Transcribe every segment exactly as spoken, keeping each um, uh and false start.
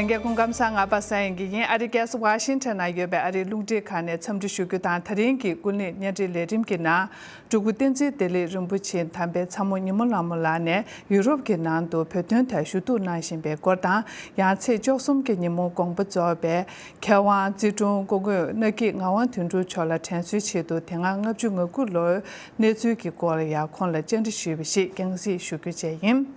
ལྷན་རྒྱས་སྐུ་ཁམས་བཟང་། ང་པ་སངས་དབྱངས་སྐྱིད་ཡིན། ཨ་རིའི་རྒྱལ་ས་ཝ་ཤིང་ཊོན་ན་ཡོད་པའི་ཨ་རིའི་རླུང་འཕྲིན་ཁང་ནས་འཚམས་འདྲི་ཞུ་རྒྱུ་དང་། ད་རིང་གི་ཀུན་གླེང་བརྙན་འཕྲིན་ལས་རིམ་གྱི་ནང་སྤྲུལ་སྐུ་བསྟན་འཛིན་བདེ་ལེགས་རིན་པོ་ཆེ་དམ་པའི་ཚ་མོ་ཉི་མོ་ལྷ་མོ་ལགས་ནས་ཡུ་རོབ་ཀྱི་ནང་དུ་བོད་དོན་ཐད་ཞུ་གཏུག་གནང་བཞིན་པའི་སྐོར་དང་། ཡང་ཚེས་བཅུ་གསུམ་གྱི་ཉིན་མོ་དགོངས་པ་རྫོགས་པའི་མཁས་དབང་རྩིས་དྲུང་སྐུ་ངོ་ནག་སྐྱིད་ངག་དབང་དོན་གྲུབ་མཆོག་ལ་དྲན་གསོའི་ཆེད་དུ་དེ་སྔ་ལྔ་བཅུ་ང་དགུ་ལོའི་གནས་ཚུལ་གྱི་སྐོར་ལ་ཡང་ཁོང་ལ་བཅར་འདྲི་ཞུས་པ་ཞིག་རྒྱང་སྲིང་ཞུ་རྒྱུ་བཅས་ཡིན།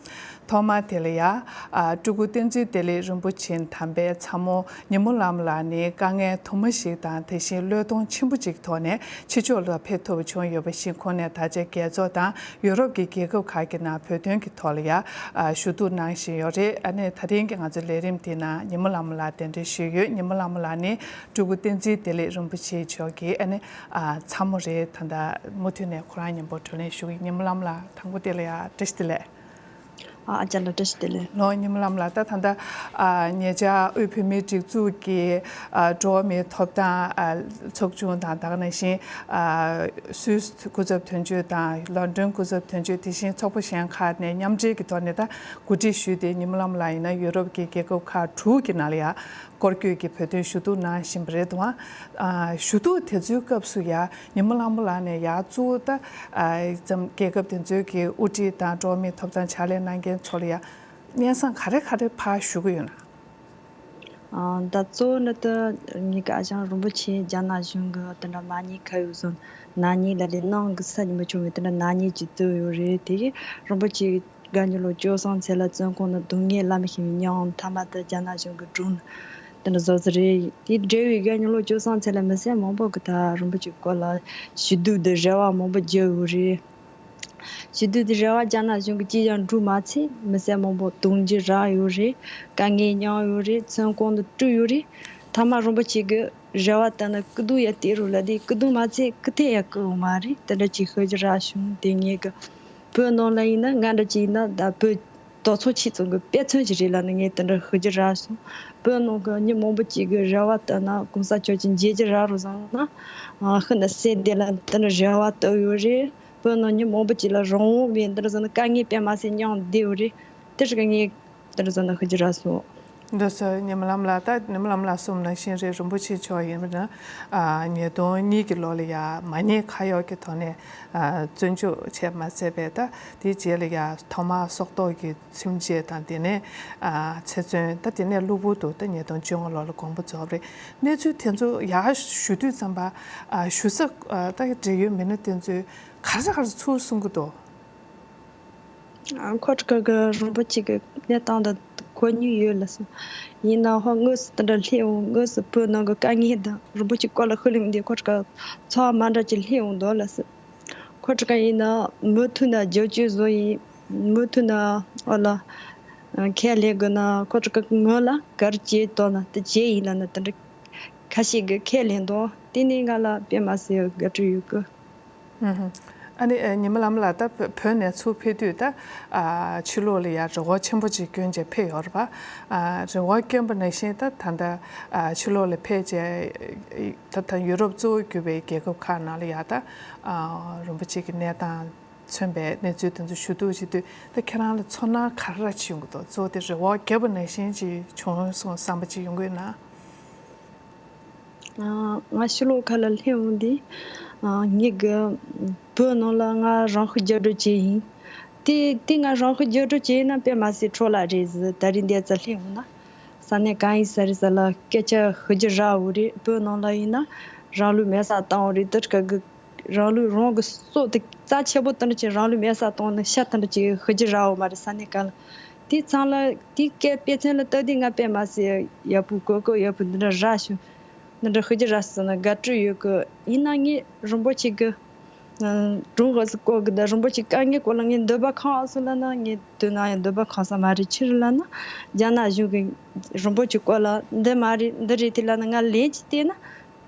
ཐོག་མར་དེ་ལ་ཡང་། ཨ། སྤྲུལ་སྐུ་བསྟན་འཛིན་བདེ་ལེགས་རིན་པོ་ཆེ་དམ་པའི་ཚ་མོ་ཉི་མོ་ལྷ་མོ་ལགས་ནི་དཀའ་ངལ་དུ་མ་ཞིག་དང་། དེ་བཞིན་བློས་གཏོང་ཆེན་པོ་ཅིག་ཐོག་ནས་ཕྱི་ཕྱོགས་ལ་ཕེབས་ཐུབ་པ་བྱུང་ཡོད་པ་བཞིན། ཁོང་ནས་ད་ཆ་རྒྱལ་ཚོགས་དང་ཡུ་རོབ་ཀྱི་རྒྱལ་ཁབ་ཁག་གི་ནང་བོད་དོན་གྱི་ཐོག་ལ་ཡང་། ཨ། ཞུ་གཏུག་གནང་བཞིན་ཡོད་རེད། ཨ་ནི་ད་རིང་གི་ང་ཚོའི་ལས་རིམ་དེའི་ནང་ཉི་མོ་ལྷ་མོ་ལགས་གདན་འདྲེན་ཞུས་ཡོད། ཉི་མོ་ལྷ་མོ་ལགས་ནི་སྤྲུལ་སྐུ་བསྟན་འཛིན་བདེ་ལེགས་རིན་པོ་ཆེ་མཆོག་གི་ཨ་ནི། ཨ། ཚ་མོ་རེད། ད་ལྟ་མུ་མཐུད་ནས་ཁོ་རང་མཉམ་པོ་བགྲོ་གླེང་ཞུ་གི་ཡིན། ཉི་མོ་ལྷ་མོ་ལགས། དང་པོ་དེ་ལ་ཡང་བཀྲ་ཤིས་བདེ་ལེགས། ཨ། ཨ་ཅག་ལགས་བཀྲ་ཤིས་བདེ་ལེགས། ལགས། ཉི་མོ་ལྷ་མོ་ལགས། ད་ད་ལྟ། ཨ། ཉེ་ཆར་དབུས་བོད་མིའི་སྒྲིག་འཛུགས་ཀྱི། ཨ། འགྲོ་བ་མིའི་ཐོབ་ཐང་། ཨ། ཚོགས་ཆུང་དང་། ད་ག་ནང་བཞིན། ཨ། སུད་སི་སྐུ་ཚབ་དོན་གཅོད་དང་། ལོན་ཌོན་སྐུ་ཚབ་དོན་གཅོད། དེ་བཞིན་ཚོགས་པ་གཞན་ཁག་ནས་མཉམ་འབྲེལ་གྱི་ཐོག་ནས་ད་གོ་སྒྲིག་ཞུས་ཏེ། ཉི་མོ་ལྷ་མོ་ལགས་ཡིན་ན་ཡུ་རོབ་ཀྱི་རྒྱལ་ཁབ་ཁག་དྲུག་གི་ནང་ལ་ཡང་སྐོར་སྐྱོད་ཀྱིས་བོད་དོན་ཞུ་གཏུག་གནང་བཞིན་པ་རེད་འདུག། ཨ། ཞུ་གཏུག་དེ་ཚོའི་སྐབས་སུ་ཡང་ཉི་མ་ལྷ་མོ་ལགས་ནས་ཡར་གཙོ་བོ་ད། ཨ། ཙམ་རྒྱལ་ཁབ་དེ་ཚོའི་གི་དབུ་ཁྲིད་དང་འགྲོ་བ་མིའི་ཐོབ་ཐང་ཕྱག་ལས་གནང་མཁན་ཚོ་ལ་ཡང་སྙན་སེང་ག་རེ་ག་རེ་ཕར་ཞུ་གི་ཡོད་ན། ཨ། ད་གཙོ་བོ་ནི་ད་ངེད་ཀྱི་ཨ་ཞང་རིན་པོ་ཆེ་རྒྱ་ནག་གཞུང་གི་དེ་འདྲ་མ་ཉེས་ཁ་གཡོགས་སོང་། ན་ཉེས་ལ་ལས་ནང་གི་ས་ཉི་མ་བྱུང་བའི་དེ་འདྲ་ན་ཉེས་ཅིག་བཙུགས་ཡོད་རེད། དེ་གི་རིན་པོ་ཆེ་དགའ་ཉི་ལོ་བཅུ་གསུམ་ཚེ་ལ་བཙོན་ཁང་ནང་སྡུག་བསྔལ་བླ་མེད་ཤི་བའི་མྱང་མཐའ་མ་ད་རྒྱ་ནག་གཞུང་གི་སྒྲུང་དེ་འདྲ་བཟོ་ས་རེད། དེ་འབྲེལ་བའི་དགའ་ཉི་ལོ་བཅུ་གསུམ་ཚེ་ལ་མི་སེར་མང་པོ་གི་ད་རིན་པོ་ཆེ་སྐོར་ལ་ཞུ་གཏུག་དེ་རེ་བ་མང་པོ་བརྒྱབ་ཡོད་རེད། ཞུ་གཏུག་དེ་རེ་བ་རྒྱ་ནག་གཞུང་གིས་ཅི་ཡང་འགྲུབ་མ་ཚད། མི་སེར་མང་པོ་དོན་གྱིས་རག་ཡོད་རེད། དཀའ་ངལ་མྱངས་ཡོད་རེད། བཙོན་ཁང་དུ་བཀྲུས་ཡོད་རེད། མཐའ་མ་རིན་པོ་ཆེ་གི་རེ་བ་ལྟར་ན་སྐུ་གདུང་ཡང་བཏེགས་རོགས་ལབ་དེ་སྐུ་གདུང་མ་ཚད་སྐུ་ཐལ་ཡང་བཀོད་ཡོད་མ་རེད། དེ་འདྲ་ཅིག་ཤོད་ཀྱི་རག་བྱུང་། དེ་ངེད་ཀྱི་བོད་ནང་ལ་ཡིན་ན་ང་འདྲ་ཅིག་ཡིན་ན་ད་བོད་དོལ་ཚོགས་ཆེད་ཚོགས་ཀྱི་དཔེ་མཚོན་ཅིག་རེད་ལབ་ནས་ངས་དེ་འདྲ་ཤོད་ཀྱི་རག་སོང་། བོད་ནང་གི་མི་མང་པོ་ཅིག་གི་རེ་བ་ལྟར་ན་གོང་ས་མཆོག་ཅིག་མཇལ་གྱི་རག་རོགས་བཟང་ན། ཨ། ཤིན་ཏུ་གསལ་བདེ་ལ་དེ་འདྲ་རེ་བ་བཏབ་ཡོད་རེད། བོད་ནང་མི་མང་པོ་ཅིག་ལ་རང་དབང་མེད། འདི་འདྲ་བཟོ་ན་དཀའ་ངལ་དཔེ་མ་སྲིད་མྱངས་བསྡད་ཡོད་རེད། དེ་རིགས་ངས་དེ་འདྲ་བཟོ་ན་ཤོད་ཀྱི་རག་སོང་། འདི་ཚོ་ཉི་མ་ལྷ་མོ་ལགས། ད་ཉི་མ་ལྷ་མོ་ལགས་གསུངས་ནང་བཞིན་རེད། རིན་པོ་ཆེ་མཆོག་ཡིན་པ་ན། ཨ། ཉིས་སྟོང་གཉིས་ཀྱི་ལོ་ལ་ཡང་མ་ཉེས་ཁ་གཡོགས་ཀྱི་ཐོག་ནས། ཨ། བཙོན་འཇུག་བྱས་མ་ཚད་པས། ད་དེའི་རྗེས་ལ་ཡང་ཐོག་མར་སྲོག་ཐོག་གི་ཁྲིམས་ཆད་དང་། དེ་ནས། ཨ། ཚེ་བཙོན། ད་དེ་ནས་གློ་བུར་དུ་ད་ཉིས་སྟོང་བཅོ་ལྔ་ལོ་ལ་དགོངས་པ་རྫོགས་པ་རེད། གནས་ཚུལ་དེ་ཚོ་ཡར་ཞུ་དུས་ཙམ་པ། ཨ། ཞུ་ས། ཨ། ད་འབྲེལ་ཡོད་མི་སྣ་དེ་ཚོས་ག་རེ་ག་རེ་ཚུར་གསུང་གི་འདུག། ཨ། ཁོ་ཁྲི་ཀ་གི་རིན་པོ་ཆེ་གི་གནས་སྟངས་དེ་གོ་མྱོང་ཡོད་ལ་སོང་། ཡིན་ན་ཧོ་དངོས་སུ་དེ་འདྲ་སླེབས་འོང་། དངོས་སུ་བོད་ནང་གི་དཀའ་ངལ་དང་རིན་པོ་ཆེ་སྐོར་ལ་ཤུགས་ལེན་དེ་ཁོ་ཁྲི་ཀ་ཚོར་བ་མ་འདྲ་ཅིག་སླེབས་འོང་འདུག་ལ་སོང་། ཁོ་ཁྲི་ཀ་ཡིན་ན་མུ་མཐུད་ནས་རྒྱབ་སྐྱོར་བཟོ་ཡིན། མུ་མཐུད་ནས་ཨོ་ལ་ཁས་ལེན་དགོས་ན་ཁོ་ཁྲི་ཀ་ངོས་ལ་ག་རེ་བྱེད་དོ་ན་དེ་བྱེད་ཡིན་ལབ་ནས་དེ་འདྲ་ཁ་ཤས་ཀྱིས་ཁས་ལེན་འདུག། དེ་ནས་ང་ལ་དཔེ་མ་སྲིད་དགའ་སྤྲོ་ཡོད་གི། ཨུ་ཧུ། ཨ་ནི། ཨ། ཉི་མ་ལྷ་མོ་ལགས། ད་བོད་ནས་ཚུར་ཕེབས་དུས་ད། ཨ། ཕྱི་ལོགས་ལ་ཡང་རི་བོ་ཆེན་པོ་ཅིག་བསྐྱོན་བྱས་ཕེབས་ཡོད་རེད་པ། ཨ། རི་བོ་བསྐྱོན་པ་ནང་བཞིན་ད་ད་ལྟ། ཨ། ཕྱི་ལོགས་ལ་ཕེབས་བྱས། ད་ད་ཡུ་རོབ་གཙོ་བོ་གྱུར་པའི་རྒྱལ་ཁབ་ཁག་ནང་ལ་ཡང་ད། ཨ། རིན་པོ་ཆེ་གི་གནས་སྟངས་མཚོན་པའི་གནས་ཚུལ་དེ་ཚོ་ཞུ་གཏུག་བྱེད་དུས། ད་ཁྱེད་རང་ལ་ཚོར་སྣང་ག་རེ་ཅིག་ཡོང་གི་འདུག། གཙོ་བོ་དེ་རི་བོ་བརྒྱབ་པ་ནང་བཞིན་ཅིག་བྱུང་སོང་བསམ་པ་ཅིག་ཡོང་གི་ཡོད་ན། ང་ཕྱི་ལོགས་ཁ་ལ་སླེབས་འོང་དུས། ངེད་ཀྱི་བོད་ནང་ལ་ང་རང་ཤུགས་རྒྱབ་སྐྱོར་བྱས་ཡིན། དེ་དེ་ང་རང་ཤུགས་རྒྱབ་སྐྱོར་བྱས་ན་དཔེ་མ་སྲིད་འཕྲོ་བརླག་རེད་ཟེར། ད་རིང་འདི་ཙམ་སླེབས་འོང་ན། ས་གནས་གང་ཡིན་ས་རེད་ས་ལ་སྐད་ཆ་ཤུགས་རྒྱབ་རག་འོང་རེད། བོད་ནང་ལ་ཡིན་ན་རང་ལུས་མེར་སྲེག་བཏང་འོང་རེད། དེ་ག་གི་རང་ལུས་རང་གི་སྲོག་དེ་རྩ་ཆེ་པོ་དེ་འདྲ་བྱས་རང་ལུས་མེར་སྲེག་བཏང་ནས་ཤ་དེ་འདྲ་བྱས་ཤུགས་རྒྱབ་རག་འོང་མ་རེད། ས་གནས་གང་ལ། དེ་ཚང་ལ་དེ་སྐད་དཔེ་མཚོན་ལ་ལྟ་དུས་ང་དཔེ་མ་སྲིད་ཡག་པོ་གོ་སྐབས་ཡག་པོ་འདི་འདྲ་རག་བྱུང་། འདི་འདྲ་ཤུགས་རྒྱབ་རག་སོང་ན་དགའ་སྤྲོ་ཡོད་གི། ཡིན་ན་ངས་རིན་པོ་ཆེ་གི་སྒྲུང་འུ་ཟོ་སྐོར་གི་ད་རིན་པོ་ཆེ་དཀའ་ངལ་སྐོར་ལ་ངས་འདོད་པ་ཁེངས་སོང་ལབ་ན་ངས་དོན་ན་ཡང་འདོད་པ་ཁེངས་ས་མ་རེད། ཕྱིར་ལབ་ན་རྒྱ་ནག་གཞུང་གི་རིན་པོ་ཆེ་སྐོར་ལ་འདི་མ་རེད་འདི་རེད་དེ་ལབ་ན་ང་ལན་ཅིག་བལྟས་ན་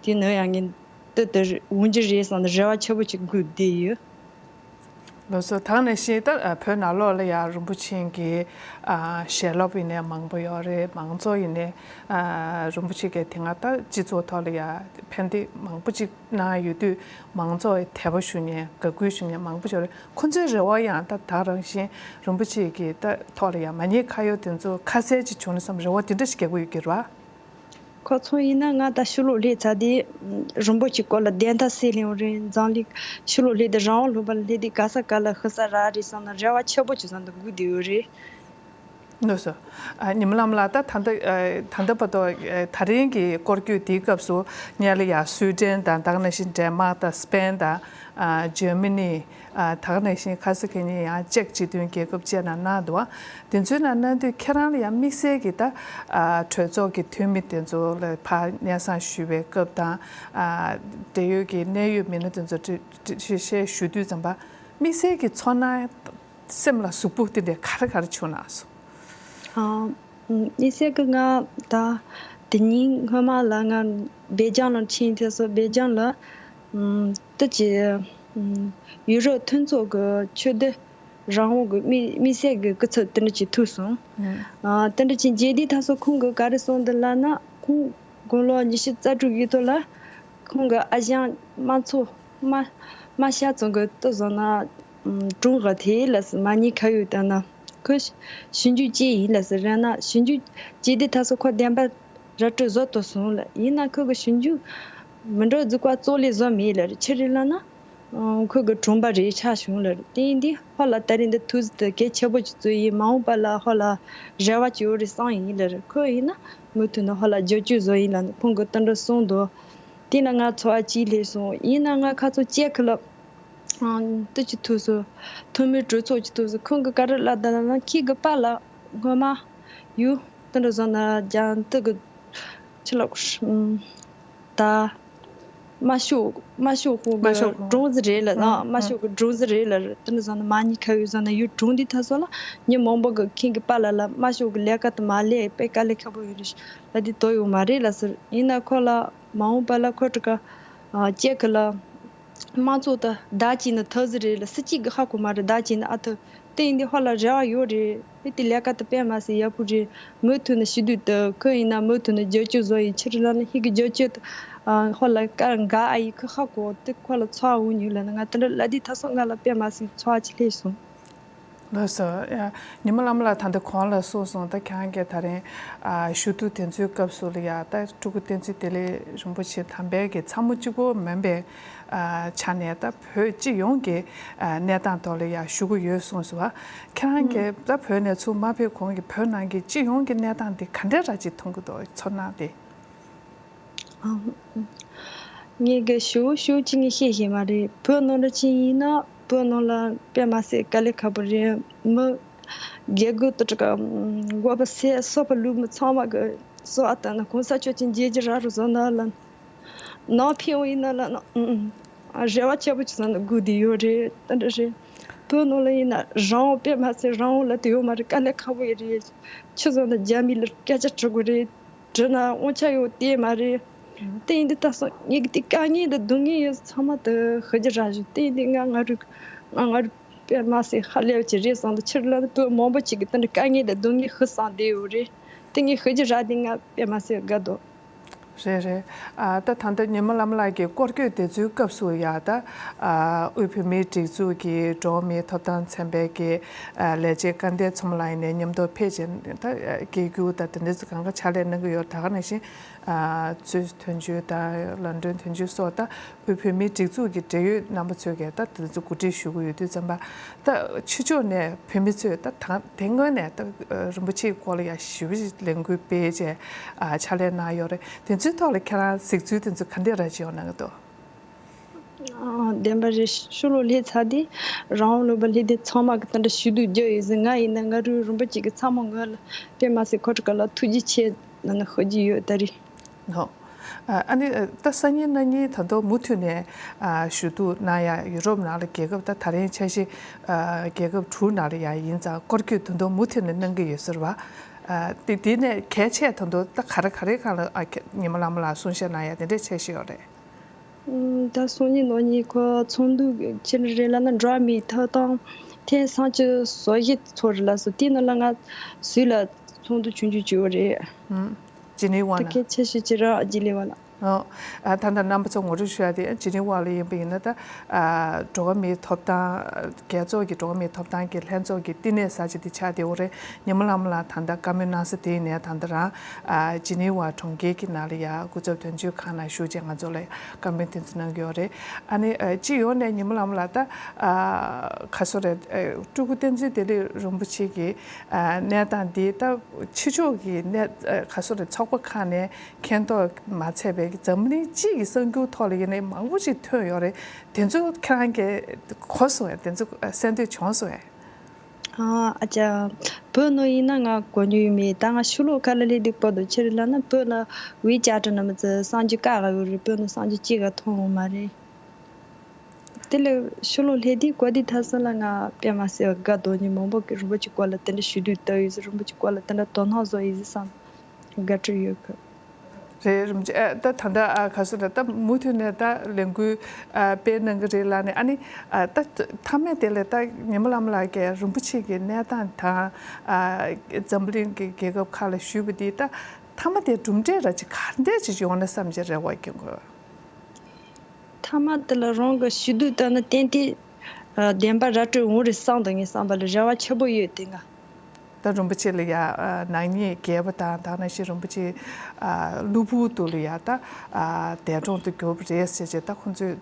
དེ་ནི་ཡང་ངས་དེ་ལྟར་འོང་རྒྱུ་རེད་བསམ་ནས་རེ་བ་ཆེ་པོ་ཅིག་སྒུག་བསྡད་ཡོད། ལགས་སོ། ད་ག་ནང་བཞིན་ད་བོད་ནང་ལོགས་ལ་ཡང་རིན་པོ་ཆེ་གི་ཞལ་སློབ་ཡིན་ནའི་མང་པོ་ཡོད་རེད། མང་ཚོགས་ཡིན་ནའི་རིན་པོ་ཆེ་གི་དེ་སྔ་ད་སྤྱི་ཚོགས་ཐོག་ལ་ཡང་ཕན་བདེ་མང་པོ་ཅིག་གནང་ཡོད་དུས། མང་ཚོགས་དད་པ་ཞུ་མཁན་དགའ་གུས་ཞུ་མཁན་མང་པོ་ཞིག་རེད། ཁོ་ཚོའི་རེ་བ་ཡང་ད་ད་རང་བཞིན་རིན་པོ་ཆེ་གི་ད་ཐོག་ལ་ཡང་མ་ཉེས་ཁ་གཡོག་དེ་ཚོ་ཁ་གསལ་ཅིག་བྱུང་ན་བསམ་རེ་བ་དེ་འདྲ་ཞིག་རྒྱག་གི་ཡོད་ཀྱི་རེད་བ། ཁོ་ཚོ་ཡིན་ན་ང་ད་ཕྱི་ལོགས་སླེབས་ཚར་དུས་རིན་པོ་ཆེའི་སྐོར་ལ་བདེན་མཐའ་གསལ་ལེ་ཡོང་རེད། འཛམ་གླིང་ཕྱི་ལོགས་སླེབས་དུས་རང་དབང་ལུང་པ་ལ་སླེབས་དུས་ག་ས་ག་ལ་ཤི་ས་རག་རེད་བསམ་ན་རེ་བ་ཆེ་པོ་ཅིག་བསམ་དུ་སྒུག་བསྡད་ཡོད་རེད། ལགས་སོ། ཨ། ཉི་མ་ལམ་ལགས། ད་ད་ལྟ་ཨ། ད་ལྟ་བར་དུ་ཨ། ད་རིང་གི་སྐོར་སྐྱོད་འདིའི་སྐབས་སུ་སྔོན་ལ་ཡང་སུའེ་ཏེན་དང་། ད་ག་ནང་བཞིན་ཌེན་མཱག་དང་སི་པེན་དང་། ཨ། འཇར་མ་ནི། ཨ། ད་ག་ནང་བཞིན་ཁ་སང་ཁ་ཉིན་ཡང་ཅེཀ་སྤྱི་མཐུན་རྒྱལ་ཁབ་བཅས་ནང་གནང་འདུག་བ། དེ་ཚོའི་ནང་གནང་དུས་ཁྱེད་རང་ལ་ཡང་དམིགས་བསལ་གྱི་ད། ཨ། གྲོས་ཚོགས་ཀྱི་འཐུས་མི་དེ་ཚོ་ལ་ཕར་སྙན་སེང་ཞུ་བའི་སྐབས་དང་། ཨ། འབྲེལ་ཡོད་ཀྱི་གནད་ཡོད་མི་སྣ་དེ་ཚོ་འདྲི་འདྲི་བཤད་ཞུ་དུས་ཙམ་པ། དམིགས་བསལ་གྱི་ཚོར་སྣང་། སེམས་ལ་ཟུག་པོ་དེ་འདྲའི་ག་རེ་ག་རེ་བྱུང་ན་སོང་། ཨ། ཨམ། དམིགས་བསལ་གྱི་ང་ད་དེ་ཉིན་སྔོན་མ་ལ་ང་སྦེལ་ཇམ་ལ་ཕྱིན་དུས་སོ། སྦེལ་ཇམ་ལ་ཨམ། ད་ཅི་ཨམ། ཡུ་རོབ་མཐུན་ཚོགས་ཀྱི་ཆོས་དད་རང་དབང་གི་དམིགས་དམིགས་བསལ་གྱི་སྐུ་ཚབ་དེ་འདྲ་ཅིག་ཐུག་སོང་། ཨ། དེ་འདྲ་ཅིག་མཇལ་དུས་ད་སོ་ཁོང་གིས་ག་རེ་གསུངས་འདུག་ལབ་ན། ཁོང་དགུང་ལོ་ཉི་ཤུ་རྩ་དྲུག་ཡོད་དོ་ལ། ཁོང་གི་ཨ་ཞང་དམངས་གཙོ་དམའ་དམའ་ཤོས་ཚོ་གི་ལྟོ་བཟོ་ན་གྲོངས་ག་དེ་ལ་སི་མ་ཉེས་ཁ་གཡོག་བཏང་ན། ཁོ་ཞིབ་འཇུག་བྱས་ཡིན་ལ་སི་རེད་ན། ཞིབ་འཇུག་བྱས་དེ་ད་སོ་ཁོ་བདེན་པ་ར་སྤྲོད་བཟོ་ཐུབ་སོང་ལ། ཡིན་ན་ཁོ་གི་ཞིབ་འཇུག་མི་འགྲོ་རྫུ་བཀའ་གཙོ་ལས་བཟོ་མེད་ལ་རེད། ཆི་རེད་ལ་ན། ཁོ་གི་གྲོངས་པ་རེད་ཆགས་བྱུང་ལ་རེད། དེ་ཡིན་དུས་ཧོ་ལ་ད་རིང་འདི་ཐུགས་ཟིན་དུ་གལ་ཆེ་པོ་ཅིག་བརྩི་ཡིན། མ་འོངས་པ་ལ་ཧོ་ལ་རེ་བ་ཅིག་ཡོད་རེད་བསམ་ཡིན་ལ་རེད། ཁོ་ཡིན་ན་མུ་མཐུད་ནས་ཧོ་ལ་བསྒྱུར་བཅོས་བཟོ་ཡིན་ལ་ནི་ཁོང་གི་དོན་དུ་གསུངས་འདུག་དེ་ན་ང་ཚོ་ཨ་ཅིག་སླེབས་སོང་། ཡིན་ན་ང་ཁ་ཚོ་ཅེ་ཁི་ལ་ཏི་ཅི་ཐུག་སོང་། ཐོན་མིའི་གྲོས་ཚོགས་ཀྱི་ཐུག་སོང་། ཁོང་གི་ག་རེ་ལབ་ད་ལ་ན་ཁྱེད་ཀྱི་པཱ་ལགས་སྔོན་མ་ཡུ་དོན་དུ་བཟོ་ན་རྒྱང་ཏི་གི་ཆི་ལ་ད། དམར་ཤོག་དམར་ཤོག་ཁོང་དམར་གི་ཤོག་ཁོང་གྲོངས་ཟི་རེད་ལ་ཨ། དམར་ཤོག་གི་གྲོངས་ཟི་རེད་ལ། དེ་འདྲ་བཟོ་ན་མ་ཉེས་ཁ་གཡོག་བཟོ་ན་ཡུལ་གྲོངས་དུས་ད་སོ་ལ་ཉི་མ་མང་པོ་གི་ཁྱེད་ཀྱི་པཱ་ལགས་ལ་དམར་ཤོག་གི་ལས་ཀ་དུ་མ་ལས་པའི་དཀའ་ལས་ཁག་པོ་ཡོད་རེད་ལ་དེ་དོ་ཡོད་མ་རེད་ལ་ཟེར། ཡིན་ན་ཁོ་ལ་མ་འོངས་པ་ལ་ཁོ་དྲི་ཀ་ཅེ་ཁི་ལ་དམངས་གཙོ་དང་བདག་གཅིག་ནི་ཐབས་ཟི་རེད་ལ་སྲིད་སྤྱི་གི་ཧ་གོ་མ་རེད། བདག་གཅིག་ནི་ཨ་ཐུ། དེ་ཡིན་དུས་ཧོ་ལ་རེ་བ་ཡོད་རེད། ཨེ་དེ་ལས་ཀ་དེ་དཔེ་མ་སྲིད་ཡག་པོ་རེད། མུ་མཐུད་ནས་ཞུ་དུས་དུ་ཁོ་ཡིན་ན་མུ་མཐུད་ནས་བསྒྱུར་བཅོས་བཟོ་ཡིན། ཕྱིར་ལ་ནི་ཧི་གི་བསྒྱུར་བཅོས་དུ་ཨ་ཧོ་ལ་ཀ་འགའ་ཨ་ཡི་ཁོ་ཧ་གོ་དེ་ཁོ་ལ་ཚོར་བ་འོང་ཉུལ་ལ་ནི་ང་དེ་འདྲ་ལ་དེ་ད་སོ་ང་ལ་དཔེ་མ་སྲིད་ཚོར་བ་ཅིག་སླེབས་སོང་། ལགས་སོ། ཡ། ཉི་མ་ལམ་ལགས་ད་ལྟ་གོང་ལ་གསུངས་སོང་། ད་ཁྱེད་རང་གིས་ད་རིང་ཨ་ཞུ་གཏུག་དེ་ཚོའི་སྐབས་སུ་ལ་ཡ་ད་སྤྲུལ་སྐུ་བསྟན་འཛིན་བདེ་ལེགས་རིན་པོ་ཆེ་དམ་པའི་གི་ཚ་མོ་གཅིག་པོ་མིན་པའི་ཨ་ཆ་ནས་ད་བོད་སྤྱི་ཡོངས་ཀྱི་ཨ་གནས་སྟངས་ཐོག་ལ་ཡང་ཞུ་གི་ཡོད་གསུངས་སོང་བ། ཁྱེད་རང་གིས་ད་བོད་ནས་ཚུར་མ་ཕེབས་གོང་གི་བོད་ནང་གི་སྤྱི་ཡོངས་ཀྱི་གནས་སྟངས་འདི་ག་འདྲ་ར་ཅིག་མཐོང་གི་འདུག་ཚོར་སྣང་དེ། ཨ། ངས་གི་ཞུ་ཞུ་ཅི་ངས་ཤེས་ཤེས་མ་རེད། བོད་ནང་ལ་ཅི་ཡིན་ན་བོད་ནང་ལ་དཔེ་མ་སྲིད་དཀའ་ལས་ཁག་པོ་རེད། མི་རྒྱལ་རྒོད་དུ་དྲག་འགོ་པ་སེ་སོ་པ་ལུག་མི་ཚང་མ་གི་སོ་ཨ་ད་ན་གོང་ས་མཆོག་ཅིག་མཇལ་རྒྱུ་རག་རུ་བཟོ་ན་ལ། ནང་ཕེབས་འོང་ཡིན་ན་ལ་ན་ཨུ་ཨུ་རེ་བ་ཆེ་པོ་ཅིག་བཟོ་ན་སྒུག་བསྡད་ཡོད་རེད། ད་འདྲ་རེད། བོད་ནང་ལ་ཡིན་ན་རང་དབང་དཔེ་མ་ཚད་རང་དབང་ལ་དེ་ཡོད་མ་རེད། དཀའ་ལས་ཁག་པོ་ཡོད་རེད། ཆུ་བཟོ་ན་རྒྱ་མི་ལ་སྐད་ཆ་དྲི་དགོས་རེད། དྲི་ན་དབང་ཆ་ཡོད་དེ་མ་རེད། དེ་ཡིན་དུས་ད་སོ་ངེད་ཀྱི་དེ་དཀའ་ངལ་དང་སྡུག་བསྔལ་ཡོད་ཚང་མ་དུ་ཤི་རྒྱུ་རག་བཞིན། དེ་ཡིན་དུས་ང་ང་རུ་ང་ང་རུ་དཔེ་མ་ཚད་ཧ་ལས་པ་ཅིག་རེད་བསམ་དུ་ཕྱིར་ལ་བོད་མང་པོ་ཅིག་གི་དེ་འདྲ་དཀའ་ངལ་དང་སྡུག་བསྔལ་ཤི་སོང་བསྡད་ཡོད་རེད། དེ་ངས་ཤི་རྒྱུ་རག་དེ་ང་དཔེ་མ་ཚད་དགའ་འདུག་རེད་རེད། ཨ་ད་ད་ལྟ་ཉི་མ་ལམ་ལགས་ཀྱི་སྐོར་སྐྱོད་དེ་ཚོའི་སྐབས་སུ་ཡ་ད་ཨ་དབུས་བོད་མིའི་སྒྲིག་འཛུགས་ཀྱི་འགྲོ་བ་མིའི་ཐོབ་ཐང་ཚན་པའི་གི་ཨ་ལས་བྱེད་སྐལ་ལྡན་མཚོ་མོ་ལགས་ཡིན་ནའི་མཉམ་དུ་ཕེབས་བྱས་ད་སྐད་སྒྱུར་དང་དེ་འདྲ་ཚོ་གང་ག་ཕྱག་ལས་གནང་གི་ཡོད། ད་ག་ནང་བཞིན་ཨ་གཙོས་དོན་གཅོད་དང་ལམ་གྲོན་དོན་གཅོད་སོགས་ད་དབུས་བོད་མིའི་སྒྲིག་འཛུགས་ཀྱི་འབྲེལ་ཡོད་རྣམ་པ་ཚོས་ཀྱིས་ད་དེ་ཚོ་གོ་སྒྲིག་ཞུ་གི་ཡོད་དུས་ཙམ་པ། ད་ཕྱི་ཕྱོགས་ནས་བོད་མི་ཚོས་ད་ད་དེ་སྔོན་ནས་ད་རིན་པོ་ཆེའི་སྐོར་ལ་ཡང་ཞིབ་ཞིབ་ལས་འགུལ་སྤེལ་བྱས་ཨ་ཕྱག་ལས་གནང་ཡོད་རེད། དེ་ཚོའི་ཐོག་ལ་ཁྱེད་རང་གཟིགས་ཚུལ་དེ་ཚོ་ག་འདྲ་ར་ཅིག་ཡོད་གནང་གི་འདུག་ཨ་བདེན་པ་རེད། ཕྱི་ལོགས་སླེབས་ཚར་དུས་རང་དབང་ལུང་པ་སླེབས་དུས་ཚང་མ་གི་དེ་འདྲ་ཞུ་གཏུག་རྒྱག་ཡོད་ཟེར། ང་ཡིན་ན་ང་རུ་རིན་པོ་ཆེ་གི་ཚ་མོ་ངོས་ལ་དཔེ་མ་ཟད་ཁོ་དྲུག་ག་ལ་ཐུགས་རྗེ་ཆེ་ལབ་ནས་ཤོད་ཀྱི་ཡོད་ད་རེད། ནོ། ཨ་ནི་ད་སང་ཉིན་གནངས་ཉིན་ད་དུང་མུ་མཐུད་ནས་ཨ་ཞུ་གཏུག་གནང་ཡ། ཡུ་རོབ་ནང་ལ་རྒྱལ་ཁབ་ད་ད་རིང་འཆར་གཞི་ཨ་རྒྱལ་ཁབ་དྲུག་ནང་ལ་ཡ་ཡིན་ཙང་སྐོར་སྐྱོད་ད་དུང་མུ་མཐུད་ནས་གནང་གི་ཡོད་ཟེར་བ། ཨ་དེ་དེ་ནས་གལ་ཆེ་ད་དུང་ད་ག་རེ་ག་རེ་སྒང་ལ་ཨ་ཉི་མ་ལམ་ལགས་གསུང་བཤད་གནང་ཡ་དེ་འདྲའི་འཆར་གཞི་ཡོད་རེད། ད་སང་ཉིན་གནངས་ཉིན་ཁོ་ཚོགས་འདུ་ཆེ་རེད་ལབ་ན། འགྲོ་བ་མིའི་ཐོབ་ཐང་ཐེངས་སུམ་ཅུ་སོ་བཞི་ཚོགས་རེད་ལབ་སོང་། དེའི་ནང་ལ་ང་ཟུར་ལ་ཚོགས་འདུ་ཆུང་ཆུང་བྱས་པ་རེད། ཇི་ནི་ཝ་ད་ལ། སྐད་ཆ་ཞུ་ཅི་ར་ཇི་ལི་ཝ་ལ། ཨོ། ཨ། ད་ལྟ་རྣམ་པ་ཚོ་ངོ་སྤྲོད་ཞུ་ཡ་དེ་ཇི་ནི་ཝ་ལ་ཡིན་པ་ཡིན་ན། ད་ཨ་འགྲོ་བ་མིའི་ཐོབ་ཐང་། རྒྱལ་ཚོགས་ཀྱི་འགྲོ་བ་མིའི་ཐོབ་ཐང་གི་ལྷན་ཚོགས་ཀྱི་བསྟི་གནས་གསར་བརྗེ་དེ་ཆགས་བསྡད་ཡོད་རེད། ཉི་མ་ལྷ་མོ་ལགས་ད་ལྟ་བཀའ་མོལ་གནང་ས་དེ་ཡིན་ནའི། ད་ལྟ་རང་ཨ་ཇི་ནི་ཝ་གྲོང་ཁྱེར་གྱི་ནང་ལ་ཡ་སྐུ་ཚབ་དོན་གཅོད་ཁང་ནང་བཞུགས་བྱས་ང་ཚོ་ལ་བཀའ་མོལ་དེ་ཚོ་གནང་གི་ཡོད་རེད། ཨ་ནི་ཨ་སྤྱི་ཡོངས་ནས་ཉི་མ་ལྷ་མོ་ལགས་ད་ཨ་ག་སོ་རེད། ཨ་སྤྲུལ་སྐུ་བསྟན་འཛིན་བདེ་ལེགས་རིན་པོ་ཆེ་གི་ཨ་གནས་སྟངས་འདི་ད་ཕྱི་ཕྱོགས་ཀྱི་གནས་ཨ་ག་སོ་རེད། ཚོགས་པ་ཁག་ནས་མཁྱེན་རྟོགས་མ་ཚད་པའི་འཛམ་གླིང་སྤྱི་ཡི་གསར་འགྱུར་ཐོག་ལ་ཡིན་ནའི་མང་པོ་ཞིག་ཐོན་ཡོད་རེད། དེ་ཚོ་ཁྱེད་རང་གིས་གོ་སོང་ངས། དེ་ཚོ་གསན་ཐོས་བྱུང་སོང་ངས། ཨ་ཨ་ཅག་བོད་ནང་ཡིན་ན་ང་གོ་མྱོང་ཡོད་མེད། ད་ང་ཕྱི་ལོགས་ཁ་ལ་སླེབས་དུས་བར་དུ་ཆི་རེད་ལབ་ན། བོད་ནང་ཝེ་ཅེཊ་ནང་མི་ཚོ་གསར་འགྱུར་བཀག་ག་ཡོད་རེད། བོད་ནང་གསར་འགྱུར་གཅིག་ག་མཐོང་ཡོད་མ་རེད། དེ་ལས་ཕྱི་ལོགས་སླེབས་དུས་གོ་དུས་ད་སོ་ལ་ང་དཔེ་མ་སྲིད་པ་དགའ་འདུག་མི་མང་པོ་གིས་རིན་པོ་ཆེའི་སྐོར་ལ་དེ་འདྲ་ཞུ་དུས་ལྟ་ཡོད་ཟེར། རིན་པོ་ཆེའི་སྐོར་ལ་དེ་འདྲ་དོ་སྣང་བཟོ་ཡོད་ཟེར་བསམ་དགའ་སྤྲོ་ཡོད་གི། རེད། རིན་པོ་ཆེ་ཨ་ད་ད་ལྟ་ཨ་ག་སོ་རེད། ད་མུ་མཐུད་ནས་ད་ལས་འགུལ་ཨ་སྤེལ་གནང་གི་རེད་ལབ་ནས། ཨ་ནི་ཨ་ད་མཐའ་མའི་དེ་ལ་ད་ཉི་མ་ལྷ་མོ་ལགས་ཀྱིས་རིན་པོ་ཆེ་གི་གནས་སྟངས་དང་། ཨ་འཛམ་གླིང་གི་རྒྱལ་ཁབ་ཁག་ལ་ཞུས་པ་འདི་ད་མཐའ་མ་དེ་གྲུབ་འབྲས་ར་ཅིག་ག་འདྲས་ཅིག་ཡོང་ན་བསམ་གྱི་རེ་བ་སྐྱེ་དགོས། མཐའ་མ་དེ་ལ་རང་གི་ཞུ་གཏུག་བཏང་ན་ཏན་ཏན་ཨ་བདེན་པ་ར་སྤྲོད་འོང་རེད་བསམ་འདུག་ངའི་བསམ་པ་ལ་རེ་བ་ཆེན་པོ་ཡོད་དེ་ང་། ད་རིན་པོ་ཆེ་ལ་ཡ་ཨ་ནག་ཉེས་འགེལ་བ་དང་། དེ་ནང་བཞིན་རིན་པོ་ཆེ་ཨ་གློ་བུར་དུ་ལ་ཡ་ད་ཨ་འདས་གྲོངས་དུ་གྱུར་པ་རེད་ཟེར་བྱས། ད་ཁོང་ཚོས་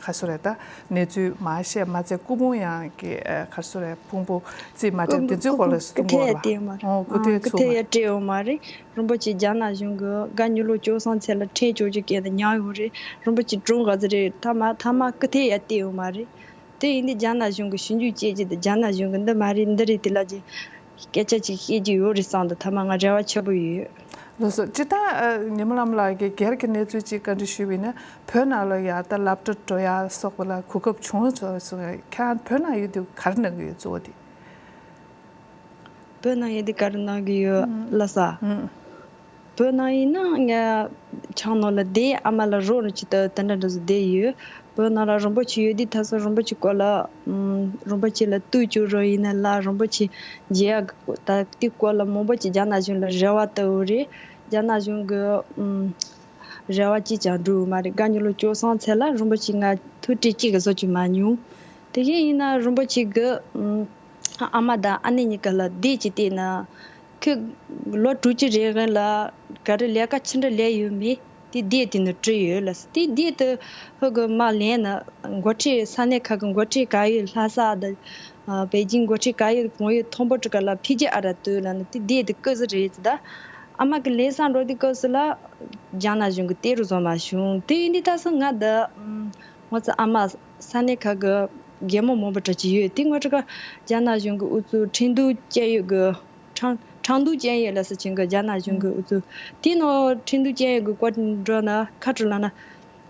ག་སོ་རེད། ད་གནས་ཚུལ་མར་བཤད་མ་ཚད་སྐུ་ཕུང་ཡང་གི་ཨ་ག་སོ་རེད། ཕུང་པོ་རྩིས་མ་སྤྲད། དེ་ཚོའི་སྐོར་ལ་གསུང་གི་ཡོད་ལ། ཨོ་སྐུ་ཐལ་ཚུགས་མ་རེད། རིན་པོ་ཆེ་རྒྱ་ནག་གཞུང་གི་ག་མྱི་ལོ་བཅུ་གསུམ་ཚེ་ལ་ཁྲིམས་བཅོ་བརྒྱད་བཀལ་ནས་མྱངས་ཡོད་རེད། རིན་པོ་ཆེ་གྲོངས་ག་ཚོད་རེད། མཐའ་མ་མཐའ་མ་སྐུ་ཐལ་ཡ་བསྟན་ཡོད་མ་རེད། དེ་ཡིན་དུས་རྒྱ་ནག་གཞུང་གི་ཞིབ་འཇུག་བྱེད་ཀྱི་འདུག་རྒྱ་ནག་གཞུང་གི་འདི་མ་རེད་འདི་རེད་དེ་ལ་ཅིག་སྐད་ཆ་ཅིག་བཤད་ཀྱི་ཡོད་རེད་བསམ་འདུག་མཐའ་མ་ང་རེ་བ་ཆེན་པོ་ཡོད། ལགས་སོ། སྤྱིར་བཏང་ཨ་ཉི་མ་ལྷ་མོ་ལགས་ཀྱིས་སྒེར་གྱི་གནས་ཚུལ་ཅིག་བཀའ་འདྲི་ཞུས་པ་ཡིན་ན། བོད་ནང་ལ་ཡ་ད་སློབ་གྲྭ་འགྲོ་ཡ་སོགས་པ་ལ་གོ་སྐབས་བྱུང་སོང་སོང་། ཁྱེད་རང་བོད་ནང་ཡོད་དུས་ག་རེ་གནང་གི་ཡོད་གཙོ་བོ་དེ། བོད་ནང་ཡོད་དུས་ག་རེ་གནང་གི་ཡོད་ལབ་ས། ཨུམ། བོད་ནང་ཡིན་ན་ངས་ཆང་ནང་ལ་བསྡད། ཨ་མ་ལ་རོགས་རམ་བྱེད་དུས་དེ་འདྲ་འདྲ་བཟོ་བསྡད་ཡོད། བོད་ནང་ལ་རིན་པོ་ཆེ་ཡོད་དུས་ད་སོ་རིན་པོ་ཆེ་སྐོར་ལ་ཨུམ་རིན་པོ་ཆེ་ལ་གཏུག་བཅུག་རོགས་ཡིན་ན་ལ། རིན་པོ་ཆེ་མཇལ་ཡ་ད་དེ་སྐོར་ལ་མང་པོ་ཅིག་རྒྱ་ནག་གཞུང་ལ་རེ་བ་བཏབ་ཡོད་རེད། རྒྱ་ནག་གཞུང་གི་ཨུམ་རེ་བ་ཅིག་ཀྱང་འགྲུབ་ཡོད་མ་རེད། ག་མྱི་ལོ་བཅུ་གསུམ་ཚེ་ལ་རིན་པོ་ཆེ་ང་ཐུག་འཕྲད་གཅིག་གི་བཟོ་བཅུག་མ་མྱོང་། དེ་བཞིན་ཡིན་ན་རིན་པོ་ཆེ་གི་ཨུམ། ཨ་མ་དང་ཨ་ནེ་གཉིས་ཀ་ལ་དེབ་ཅིག་བལྟས་ན། ཁོས་ལོ་དྲུག་ཅུ་རེའི་རིང་ལ་ག་རེ་ལས་ཀ་ཅི་འདྲ་ལས་ཡོད་མེད་དེ་དེབ་དེ་ནང་བྲིས་ཡོད་ལ། དེ་དེབ་དེ་ཧོ་གི་མ་ལེན་ན་འགོ་ཁྲིད་ས་གནས་ཁག་གི་འགོ་ཁྲིད་ག་ཡོད། ལྷ་ས་དང་པེ་ཅིང་འགོ་ཁྲིད་ག་ཡོད། གང་ཡོད་མཐོན་པོ་ཁྲི་ཁ་ལ་ཕི་ཇི་ཨ་ར་སྟོད་ལ་ནི་དེ་དེབ་དེ་བརྐུས་ཟིག་རེད་ཟེར། ད་ཨ་མ་གི་ལས་ས་འགྲོ་དུས་སྐབས་སུ་ལ་རྒྱ་ནག་གཞུང་གི་ཏེ་རུ་བཟོ་མ་བྱུང་། དེ་ཡིན་དུས་ད་སོ་ང་ད་ངོ་ཚ་ཨ་མ་ས་གནས་ཁག་གི་རྒན་མོ་མང་པོ་འདྲ་ཅིག་ཡོད། དེ་ངོ་ཁྲི་ཁ་རྒྱ་ནག་གཞུང་གི་ཨུ་ཚུགས་ཁྲིན་ཏུའུ་ཅན་ཡོད་གི་ཁྲང་ཁྲང་ཏུའུ་ཅན་ཡོད་ལ་སི་ཆིང་གི་རྒྱ་ནག་གཞུང་གི་ཨུ་ཚུགས་དེ་ནོ་ཁྲིན་ཏུའུ་ཅན་ཡོད་གི་བཀའ་འགྲོ་ན་ཁ་དྲོ་ལ་ན་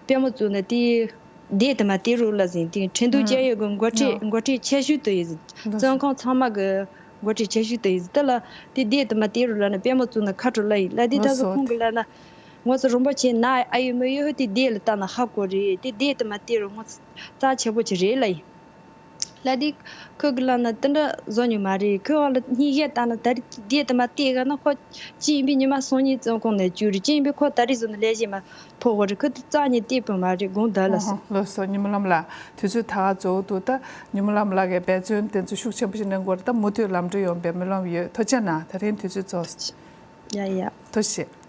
དཔེ་མོ་བཙུགས་ན་དེ་དེ་དེ་མ་དེ་རུ་ལ་ཟིན་དེ་ཁྲིན་ཏུའུ་ཅན་ཡོད་གི་འགོ་ཁྲིད་འགོ་ཁྲིད་ཆེ་ཤོས་དེ་ཡིན་ཟིན། བཙོན་ཁང་ཚང་མ་གི་འགོ་ཁྲིད་ཆེ་ཤོས་དེ་ཡིན་ཟིན། དེ་ལ་དེ་དེ་དེ་མ་དེ་རུ་ལ་ན་དཔེ་མོ་བཙུགས་ན་ཁ་དྲོ་ལ་ཡིན་ལ། དེ་ད་སོ་ཁོང་གི་ལ་ན་ངོ་ཚ་རིན་པོ་ཆེ་ན་ཨ་ཡོད་མི་ཡོད་དེ་དེ་ལ་ལྟ་ན་ཧ་གོ་རེད། དེ་དེ་དེ་མ་དེ་རུ་ངོ་ཚ་རྩ་ཆེ་པོ་ཆེ་རེད་ལ་ཡིན། ལ་དེ་ཁོ་གི་ལ་ན་དེ་འདྲ་བཟོ་མྱོང་མ་རེད། ཁོ་བ་ལ་སྙིང་རྗེ་ལྟ་ན་ད་རེས་དེ་དེ་མ་དེ་ག་ན་ཁོ་ཅི་ཡིན་པའི་ཉི་མ་སང་ཉིན་བཙོན་ཁང་ནས་བཅུག་རེད། ཅི་ཡིན་པའི་ཁོ་ད་རེས་བཟོ་ན་ལས་བྱེད་མ་ཕོག་གོ་རེད། ཁོ་དེ་རྩ་ཉིད་དེ་པོ་མ་རེད། དགོངས་དག་ལ་སོ། ལགས་སོ། ཉི་མ་ལྷ་མོ་ལགས་དུས་ཚོད་ད་ག་རྫོགས་འདུག་ད་ཉི་མ་ལྷ་མོ་ལགས་ཀྱིས་འབད་བརྩོན་དེ་ཚོ་ཤུགས་ཆེན་པོ་ཞིག་གནང་གོ་རེད། ད་མུ་མཐུད་ལམ་འགྲོ་ཡོང་བའི་སྨོན་ལམ་ཡོད། ཐུགས་རྗེ་གནང་། ད་རིང་དུས་ཚོད་རྫོགས། ཡ་ཡ། ཐུགས་རྗེ་ཆེ།